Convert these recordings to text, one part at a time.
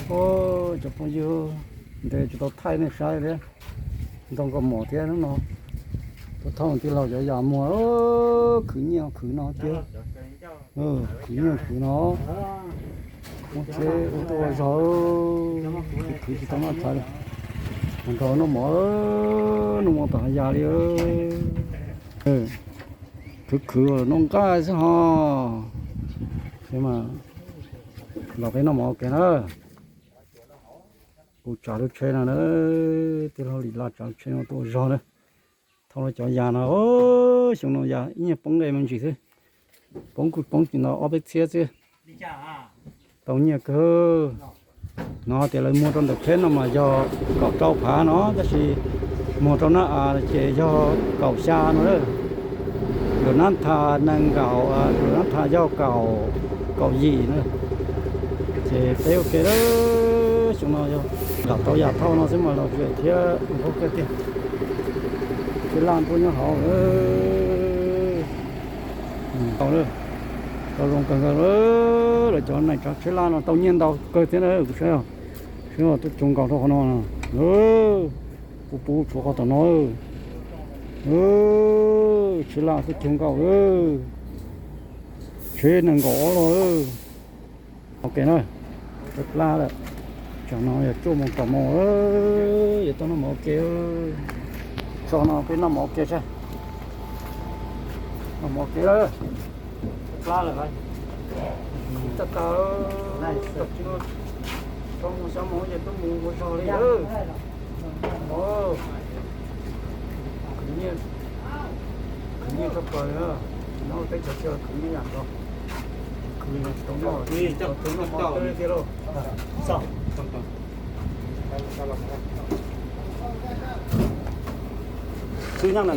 Cov phooj ywg, ntes tsis tau thaij nej saib thiab, ntog nkauj mom thiab hnub no. Tuaj thauj tij laug cov yas muag, khwv nyiaj khwv no thiab, khwv nyiaj khwv no. Muab tsheb ua tuaj ua zog, khwv tsis tau noj tshav li. Nrog noj mov, noj mov tom hav yas li. Khwv khwv noj nqaij xwb ho. Los peb noj mov ua ke na. Kuv tsav lub tsheb no na, tij laug Lis Laj tsav lub tsheb no tuaj ua zog na. Thauj los cov yas no, xyoo no yas ib nyuag poob nqe me ntsis xwb. Poob kuj poob tsis ntau, ob peb txhiab xwb. Tau nyiaj kawg. Hnov tias lawv muag rau ntawm pheb no mas yog kaum rau phav no, tab sis muag rau nab av ces yog kaum xya no lawm. Lus nab thas nees nkaum, lus nab thas yog kaum, kaum yim na. Ces peb ua ke lawm, xyoo no yog lam tau yam thauj no xwb mas los zem thiab ua kawg tiag. Tsheb laj tuaj nyob hauv tau lawm, tau zoo kawg nkaus lawm. Lawv cov neeg tsav tsheb laj no tau nyiaj ntau kawg thiab na, kuv saib, saib tuaj coob nkaus rau qhov no. Puv puv tshuav qhov tom no. Tsheb laj tuaj coob nkaus, tsheb nees nkaum ob log. Ok na, tsheb plab lawm. Tsam no yog cuaj moos kaum moos, yuav tau noj mov ua ke. Tso no peb noj mov ua ke seb. Noj mov ua ke, tsheb plab lawm. Tag tag, tag kis no tso mus xyov mus ces twb mus ua zog li lawm. Khwv nyiaj, khwv nyiaj tshaj plaws, nyob teb chaws Thaib khwv nyiaj yam nkaus. Khwv tsis tau noj, tsis tau noj mov tiag lauj. Xwb nyob na,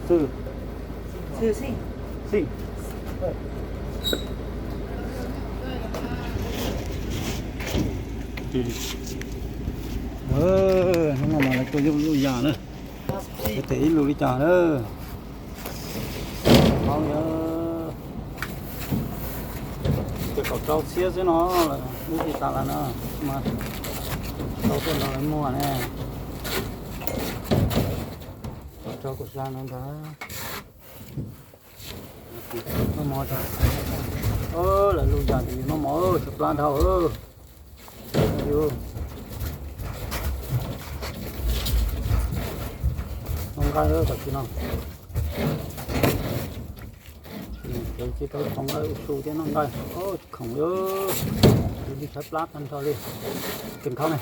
xwb, xwb. Hnub no mas lawv tuaj yuj yam na, tes ib lus li cas na. Ces kaum rau txhiab xwb no, lub ti tas lawm no, mas tau tuaj nrog lawv muag ne. Kaum rau kaum xya no ntag. Noj mov, lawv lub yam ces noj mov tshaj plab dhau. Noj nqaij tam sim no. Tsis tau tau nqaij ua su thiab noj nqaij, khoom li, tshaj plab tag nrho li. Kis khau ne,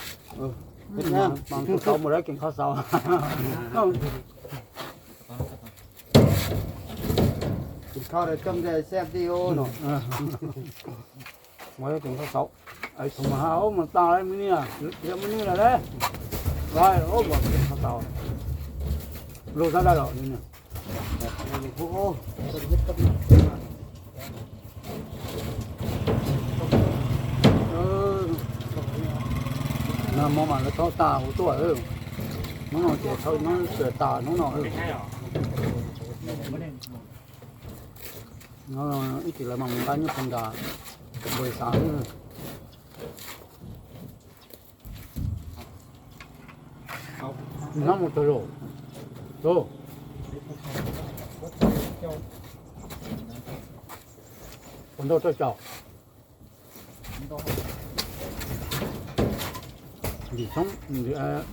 mas tus tau mus dab kis khau xaus. Kis khau coj nqaij xeb ti no. Ua kis khau xaus, es thaum mas ha ub mas tas li, me niag, yog me niag lawm le. Ua kis khau xaus, lug sab daj los li. Nag hmo mas lawv thaub tas kuv tuaj, hnub no ces thaub hnub tas hnub no. Ib chim lawv mas mus nqa nyob puag nram npawg xav xwb. Nyob mus tag los, tus, puas ntau rau caum. Ntim xyoob, ntim,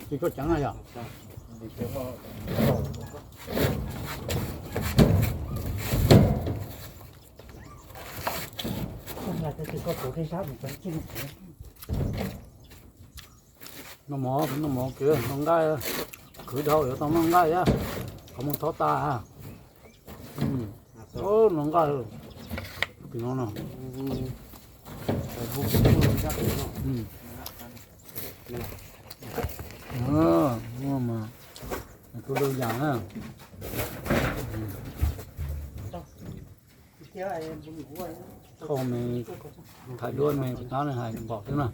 tsis tshua ceev na yom. Noj mov, noj mov kiag, noj nqaij, khwv dhau yuav tau noj nqaij thiab, qhov muag thaub tas. Noj nqaij, tus no no. Ua mas, tus lwj yam na. Thauj me, thaij duab me, tab ne hais pom xwb na.